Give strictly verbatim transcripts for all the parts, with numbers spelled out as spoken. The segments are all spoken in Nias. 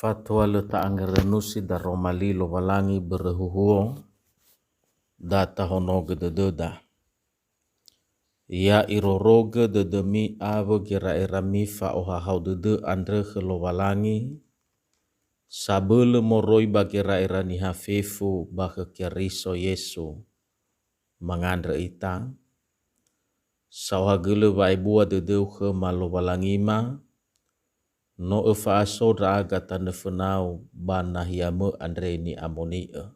Fatua lö ta'angerönusi daroma li Lowalangi börö huhuo, da tahonogö dödöda. Ya irorogö dödömi awö gera'erami fa'ohahau dödö andrö khö Lowalangi, sabölö moroi ba gera'era niha fefu ba khö Keriso Yesu. Mangandrö ita. Saohagölö wa'ebua dödöu khöma Lowalangima, no öfa'aso ndra'aga tanö fönau ba nahiamö andre ni'amoni'ö.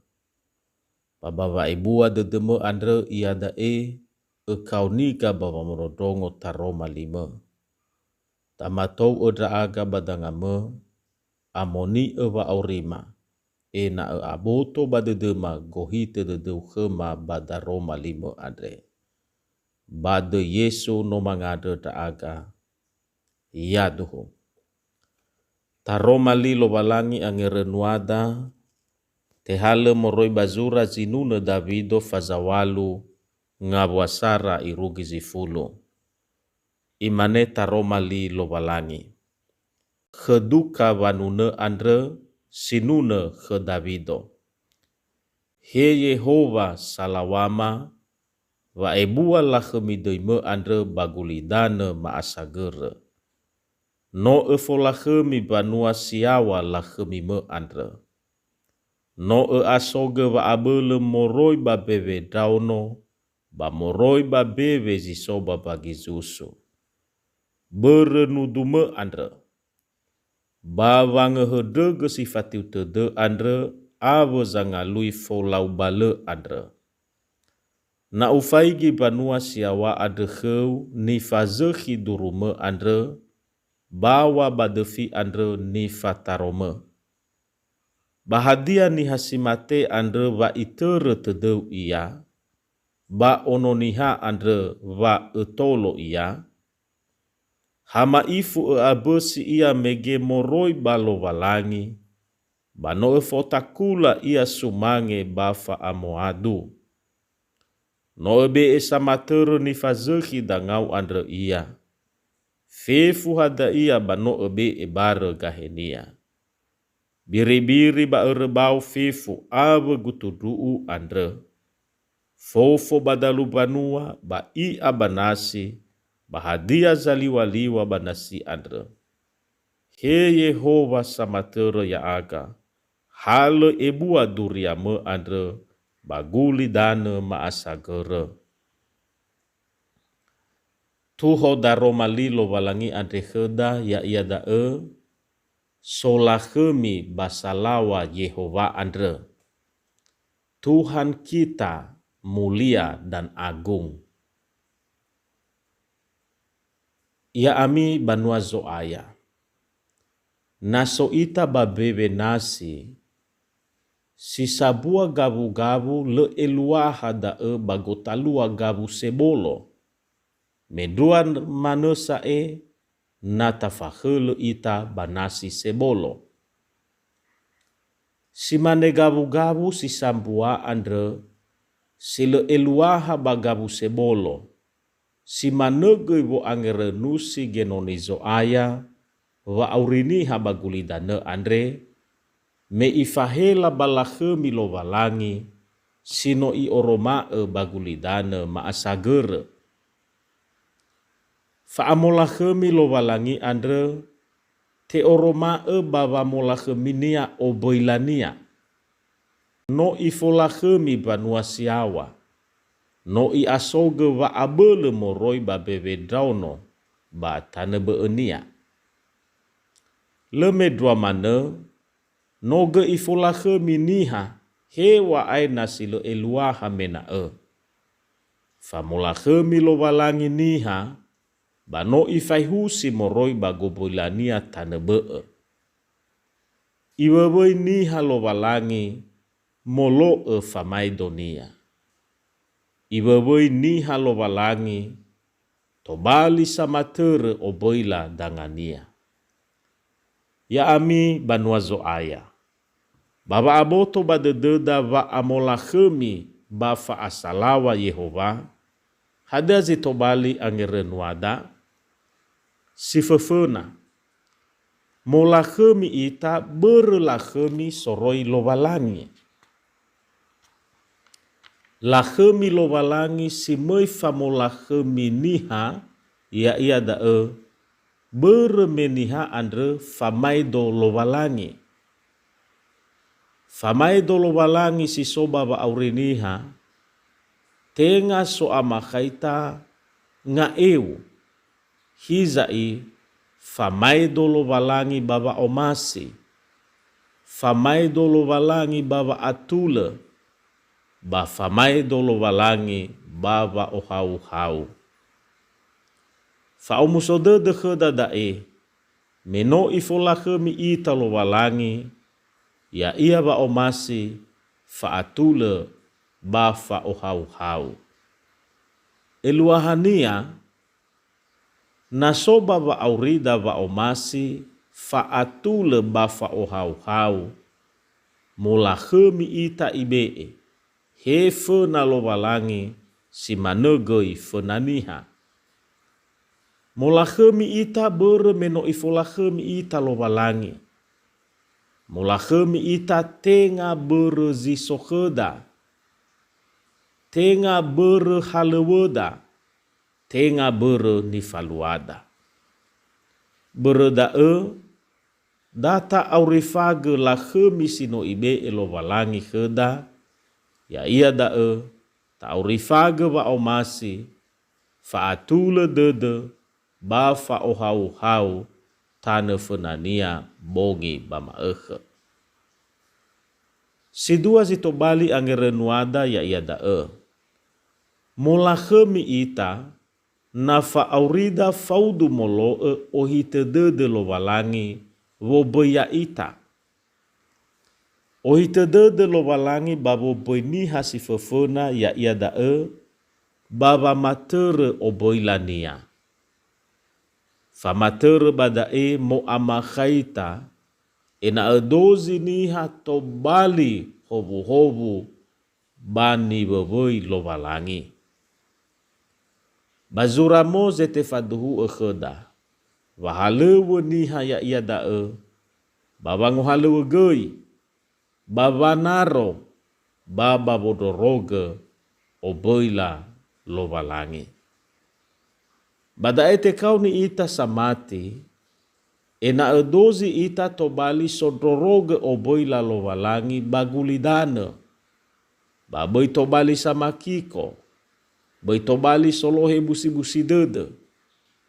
Ba ba wa'ebua dödömö andrö iada'e ökaoniga ba wamondrondrongo taroma limö. Tamatou'ö ndra'aga ba dangamö, amoni'ö wa'aurima, ena'ö aboto ba dödöma gohitö dödöu khöma ba daroma limö andre. Ba döi Yesu no mangandrö ndra'aga. Yaduhu. Taroma li Lowalangi angerönuada, tehalö moroi ba zura zinunö Dawido fazawalu ngawua sara irugi zifulu. Imane taroma li Lowalangi khö duka wanunö andrö sinunö khö Dawido, "He Yehowa salawama, wa'ebua lakhömi döimö andrö ba gulidanö ma'asagörö. No öfolakhömi mbanua si yaŵa lakhömimö andrö. No ö'asogö wa'abölö moroi ba mbewe ndraono, ba moroi ba mbewe zi so ba mbagi zusu. Börö nudumö andrö, ba wangöhöndrögö si fatiu tödö andrö awö zangalui folau balö andrö. Na ufaigi mbanua si yaŵa andrö khöu nifazökhi durumö andrö, baŵa ba döfi andrö nifataromö. Ba hadia niha si mate andrö wa itörö tödöu ia? Ba Ono Niha andrö wa ötolo ia? Ha ma'ifu ö'abösi ia mege moroi ba Lowalangi, ba no öfotakula ia sumange ba fa'amoadu. No öbe'e samatörö nifazökhi dangau andrö ia. Fefu hadia ba no öbe'e barö gahenia. Biribiri ba öröbao fefu awö gutundru'u andrö. Fofo ba dalu mbanua ba i'a ba nasi, ba hadia zaliŵaliŵa ba nasi andrö. He Yehowa samatörö ya'aga, halö ebua duriamö andrö ba gulidanö ma'asagörö." Tuho daroma li Lowalangi andre khöda, ya'ia da'ö, solakhömi ba salaŵa Yehowa andrö. Tuhan kita mulia dan agung. Ya'ami banua Zo'aya. Na so ita ba mbewe nasi, si sambua gawugawu lö eluaha da'ö ba gotalua gawu sebolo. Mendrua manö sa'e na tafakhölö ita ba nasi sebolo. Si mane gawugawu si sambua andrö, si lö eluaha ba gawu sebolo, si manö göi wo'angerönusi genoni Zo'aya wa'auri niha ba gulidanö andre, me ifahela ba lakhömi Lowalangi si no i'oroma'ö ba gulidanö ma'asagörö. Fa'amolakhömi Lowalangi andrö te'oroma'ö ba wamolakhöminia omböilania. No ifolakhömi mbanua si yaŵa. No i'asogö wa'abölö moroi ba mbewe ndraono ba tanö bö'önia. Lö mendrua manö, no göi ifolakhömi niha heŵa'ae na si lö eluaha mena'ö. Famolakhömi Lowalangi niha, ba no ifaehusi moroi ba gomboilania tanö bö'ö. Iwöwöi niha Lowalangi molo'ö famaedonia. Iwöwöi niha Lowalangi tobali samatörö omböila dangania. Ya'ami banua Zo'aya, ba wa'aboto ba dödöda wa'amolakhömi ba fa'asalaŵa Yehowa, hadia zi tobali angerönuada? Si föföna, Molakhömi ita börö lakhömi soroi Lowalangi. Lakhömi Lowalangi si möi famolakhömi niha, ya'ia da'ö börö me niha andrö famaedo Lowalangi. Famaedo Lowalangi si so ba wa'auri niha, tenga so'amakhaita nga'eu. Hiza'i, famaedo Lowalangi ba wa'omasi, famaedo Lowalangi ba wa'atulö, ba famaedo Lowalangi ba wa'ohauhau. Fa'omuso dödö khöda da'e, me no Ifolakhömi ita Lowalangi, ya'ia wa'omasi, fa'atulö, ba fa'ohauhau. Eluahania, na so ba wa'aurida wa'omasi, fa'atulö ba fa'ohauhau, molakhömi ita ibe'e, he föna Lowalangi, si manö göi föna niha. Molakhömi ita börö me no Ifolakhömi ita Lowalangi. Molakhömi ita tenga börö zi so khöda, tenga börö halöŵöda, tenga börö nifaluada. Börö da'ö, da ta'aurifagö lakhömi si no Ibe'e Lowalangi khöda, ya'ia da'ö ta'aurifagö wa'omasi, fa'atulö dödö, ba fa'ohauhau tanö fönania bongi ba ma'ökhö. Si dua zi tobali angerönuada ya'ia da'ö: Molakhömi ita, na fa'aurida faudu molo'ö ohitö dödö Lowalangi woböi ya'ita. Ohitö dödö Lowalangi ba woböi niha si föföna, ya'ia da'ö ba wamatörö oböila-Nia. Famatörö ba da'e mo'amakhaita, ena'ö dozi niha tobali howuhowu ba niwöwöi Lowalangi. Ba zura Moze tefaduhu'ö khöda, wa halöŵö niha ya'ia da'ö, ba wangohalöŵö göi, ba wanaro, ba ba wondrorogö oböila Lowalangi. Ba da'e tekaoni ita samati, ena'ö dozi ita tobali sondrorogö oböila Lowalangi ba gulidanö, ba böi tobali samakiko, böi tobali solohe busibusi dödö,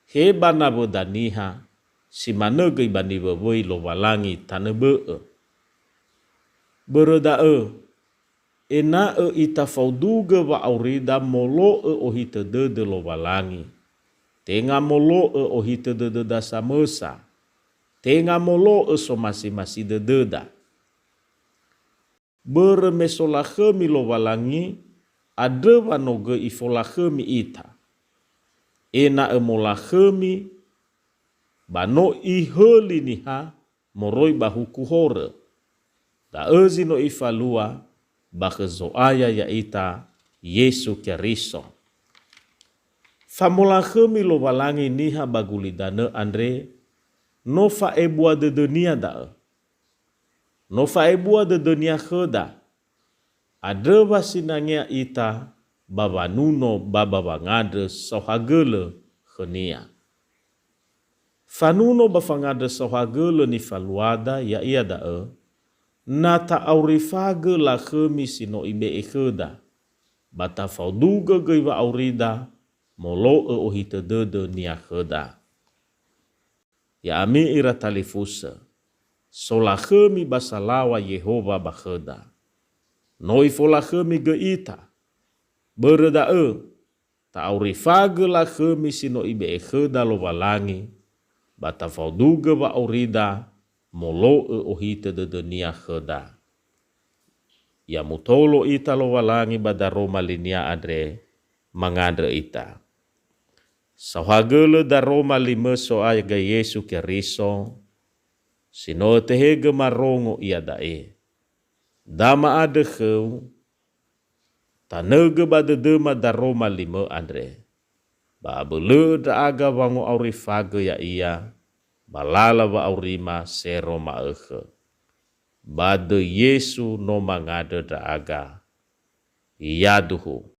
he ba nawöda niha, si manö göi ba niwöwöi Lowalangi tanö bö'ö. Börö da'ö, ena'ö itafaudugö wa'aurida molo'ö ohitö dödö Lowalangi, tenga molo'ö ohitö dödöda samösa, tenga molo'ö somasimasi dödöda. Börö me solakhömi Lowalangi, andrö wa no göi Ifolakhömi ita, ena'ö molakhömi, ba no Ihöli niha moroi ba huku horö. Da'ö zi no Ifalua ba khö Zo'aya ya'ita Yesu Keriso. Famolakhömi Lowalangi niha ba gulidanö andre, no fa'ebua dödö-Nia da'ö. No fa'ebua dödö-Nia khöda, andrö wa sinangea ita ba wanuno ba ba wangandrö saohagölö khö-Nia. Fanuno ba fangandrö saohagölö nifaluada, ya'ia da'ö: Na ta'aurifagö lakhömi si no Ibe'e khöda, ba tafaodugö göi wa'aurida molo'ö ohitö dödö-Nia khöda. Ya'ami ira talifusö, solakhömi ba salaŵa Yehowa ba khöda. No Ifolakhömi göi ita. Börö da'ö, ta'aurifagö lakhömi si no Ibe'e khöda Lowalangi, ba tafaodugö wa'aurida molo'ö ohitö dödö-Nia khöda. Ya mutolo ita Lowalangi ba daroma li-Nia andre, mangandrö ita. Saohagölö daroma li-Mö So'aya Yesu Keriso, si no ötehegö marongo iada'e. Da ma'andrö khöu, tanögö ba dödöma daroma li-Mö andre, ba abölö'ö ndra'aga wango'aurifagö ya'ia, ba lala wa'aurima sero ma'ökhö. Ba döi Yesu no mangandrö ndra'aga. Yaduhu.